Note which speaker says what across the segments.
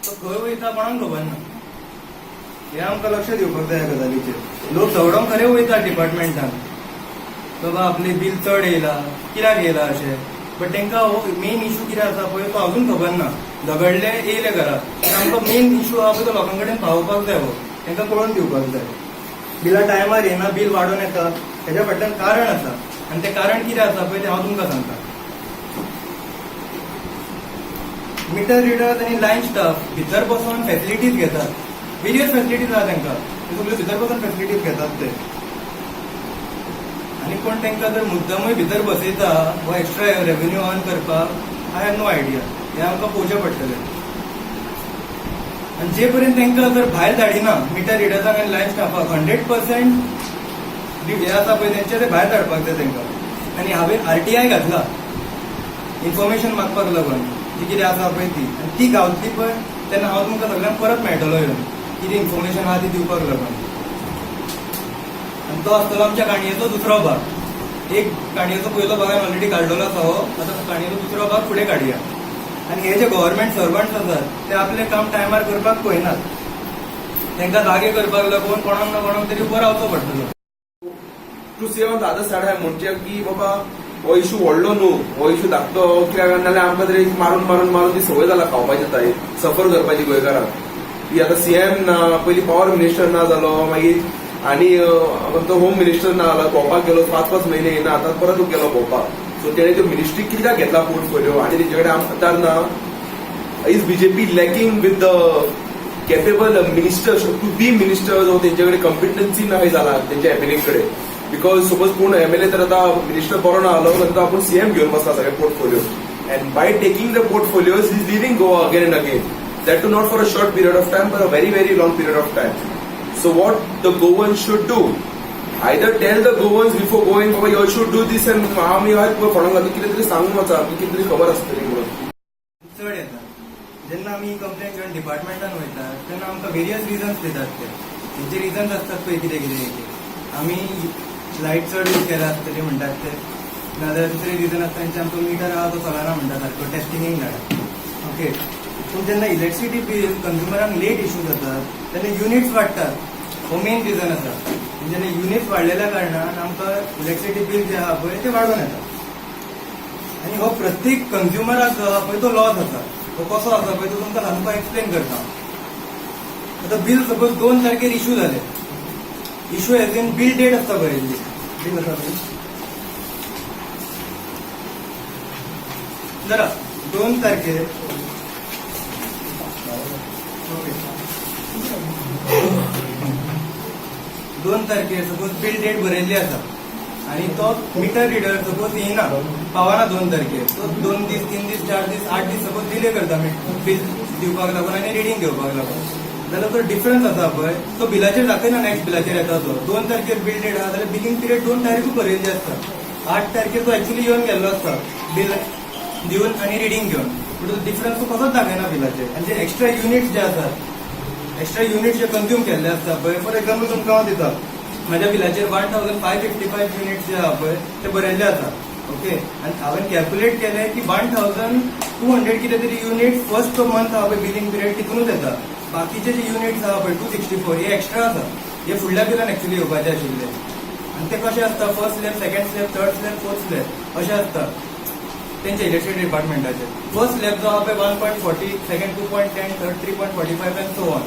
Speaker 1: तो खंय वयता कोणाक खबर ना. हें आमकां लक्ष दिवपाक जाय ह्या गजालीचेर. लोक झगडोंक खरे वयता डिपार्टमेंटान, बाबा आपलें बील चड येयला, कित्याक येयला अशें. बट तांकां हो मेन इशू कितें आसा पळय तो अजून खबर ना. झगडले, येयले घरा. पण आमकां मेन इशू आहा पळय तो लोकां कडेन पावोवपाक जाय. हो तांकां कळोवन दिवपाक जाय. बिलां टायमार येना, बील वाडोवन येता, हेज्या फाटल्यान कारण आसा आनी तें कारण कितें आसा पळय तें हांव तुमकां सांगता. मिटर रिडर्स आनी लायन स्टाफ भितर बसून फॅसिलिटीज घेतात. वेरियस फॅसिलिटीज आहा तांकां. ते सगळ्यो भितर बसून फॅसिलिटीज घेतात ते. आनी कोण तांकां जर मुद्दमूय भितर बसयता हो एक्स्ट्रा रेवेन्यू अर्न करपाक, I have no idea. हें आमकां पळोवचें पडटलें. आनी जे पर्यंत तांकां जर भायर धाडिना, मिटर रिडर्सांक आनी लायन स्टाफाक, 100% हे आसा पळय तेंचे, ते भायर धाडपाक जाय तांकां. आनी हांवें आरटीआय घातला इन्फॉर्मेशन मागपाक लागून, जी कितें आसा पळय ती. आनी ती गावतली पळय तेन्ना हांव तुमकां सगळ्यांक परत मेळटलो येवन, कितें इन्फॉर्मेशन आहा ती दिवपाक लागून. आनी तो आसतलो आमच्या काणयेचो दुसरो भाग. एक काणयेचो पयलो भाग हांवें ऑलरेडी काडलेलो आसा हो. आतां काणयेचो दुसरो भाग फुडें काडया. आनी हे जे गव्हर्मेंट सर्वंट्स आसात, ते आपलें काम टायमार करपाक पळयनात. तांकां जागे करपाक लागून कोणाक ना कोणाक तरी उबो रावचो पडटलो.
Speaker 2: To say on the other side आहे म्हणजे की बाबा हो इशू व्हडलो न्हू, हो इशू धाकटो. कित्याक नाल्यार आमकां तरी मारून मारून मारून ती संवय जाला खावपाची, ताई सफर करपाची गोंयकारांक. ती आतां सीएम ना, पयलीं पॉवर मिनिस्टर ना जालो, मागीर आनी तो होम मिनिस्टर ना जालो. भोंवपाक गेलो, 5-5 म्हयने येना. आतां परत गेलो भोंवपाक. सो तेणे त्यो मिनिस्ट्री कित्याक घेतला पोर्टफोलिओ आनी तेंचे कडेन आमदार ना? Is BJP lacking with the capable ministers to be ministers? तेंचे कडेन कॉम्पिटन्सी ना जाला तेंच्या एमएलए कडेन? Because suppose कोण एमएलए तर आतां मिनिस्टर बरो ना जालो जाल्यार तो आपूण सीएम घेवन बसला सगळे portfolio, and by taking the portfolios is leaving Goa again and again, that too not for a short period of time but a very, very long period of time. So what the Goans should do, either tell the Goans before going, Baba, you should do this and आमी हय कोणाक लागून कितें तरी सांगून वचा, आमकां कितें तरी खबर आसतली म्हणून.
Speaker 1: चड येता. जेन्ना आमी कंप्लेन घेवन डिपार्टमेंटान वयता तेन्ना आमकां वेरियस रिजन्स दितात ते. तेंचे रिजन्स आसतात पळय कितें कितें कितें. आमी लायट चड यूज केला आसतली म्हणटात ते, नाजाल्यार दुसरे रिजन आसता तेंचे, आमचो मिटर आहा तो चलना म्हणटा सारको, टेस्टिंगेक धाडा. ओके, पूण जेन्ना इलेक्ट्रिसिटी बील कंज्युमरांक लेट इशू जातात तेन्ना युनिट्स वाडटात. हो मेन रिजन आसा. जेन्ना युनिट्स वाडलेल्या कारणान आमकां इलेक्ट्रिसिटी बील जें आहा पळय तें वाडून येता आनी हो प्रत्येक कंज्युमराक जो आहा पळय तो लॉस आसा. तो कसो आसा पळय तो तुमकां सामको एक्सप्लेन करता. आतां बील सपोज 2 तारखेर इशू जालें, issue as in bill date आसता बरयल्ली. बील आसा पळय जरा, 2 तारखेर, ओके, 2 तारखेर सपोज बील डेट बरयल्ली आसा आनी तो मिटर रिडर सपोज येयना, पावना 2 तारखेर. तो 2 दीस, 3 दीस, 4 दीस, 8 दीस सपोज डिले करता बील दिवपाक लागून आनी रिडींग घेवपाक लागून, जाल्यार तो डिफरन्स आसा पळय तो बिलाचेर दाखयना. नेक्स्ट बिलाचेर येता तो. 2 तारखेर बील डेट आसा जाल्यार बिलींग पिरियड 2 तारखेक बरयल्ली आसता. 8 तारखेर तो एक्चुअली येवन गेल्लो आसता बील दिवन आनी रिडींग घेवन, पूण तो डिफरन्स तो कसोच दाखयना बिलाचेर. आनी जे एक्स्ट्रा युनिट्स जे आसात, एक्स्ट्रा युनिट्स जे कंज्यूम केल्ले आसता पळय, फॉर एक्झाम्पल तुमकां हांव दिता, म्हाज्या बिलाचेर 1555 युनिट्स जे आहा पळय ते बरयल्ले आसा. ओके, आनी हांवें कॅल्क्युलेट केलें की 1200 कितें तरी युनिट्स फर्स्ट मंथ आहा पळय बिलींग पिरियड तितूनच येता. बाकीचे जे युनिट्स आहा पळय 264, हे एक्स्ट्रा आसा. हे फुडल्या बिलान एक्चुअली येवपाचे आशिल्ले. आनी ते कशे आसता, first slab, second slab, third slab, fourth slab अशें आसता तेंचे इलेक्ट्रिसिटी डिपार्टमेंटाचे. फर्स्ट स्लॅब जो आहा पळय 1.40, second 2.10, third 3.45 and so on.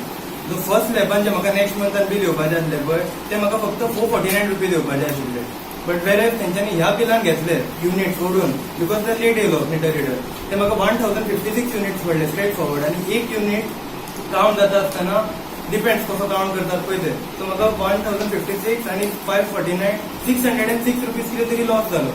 Speaker 1: जो फर्स्ट स्लॅबान जे म्हाका नेक्स्ट मंथान बील येवपाचें आसलें पळय ते म्हाका फक्त ₹449 येवपाचे आशिल्ले. बट वेर तेंच्यांनी ह्या बिलान घेतले युनिट सोडून, because ते लेट येयलो मिटर रिडर, ते म्हाका 1056 युनिट्स पडले स्ट्रेट फॉरवर्ड. आनी एक युनिट काउंट जाता आसतना, डिपेंड्स कसो काउंट करतात पळय ते, सो म्हाका 1056 आनी 549, ₹606 कितें तरी लॉस जालो.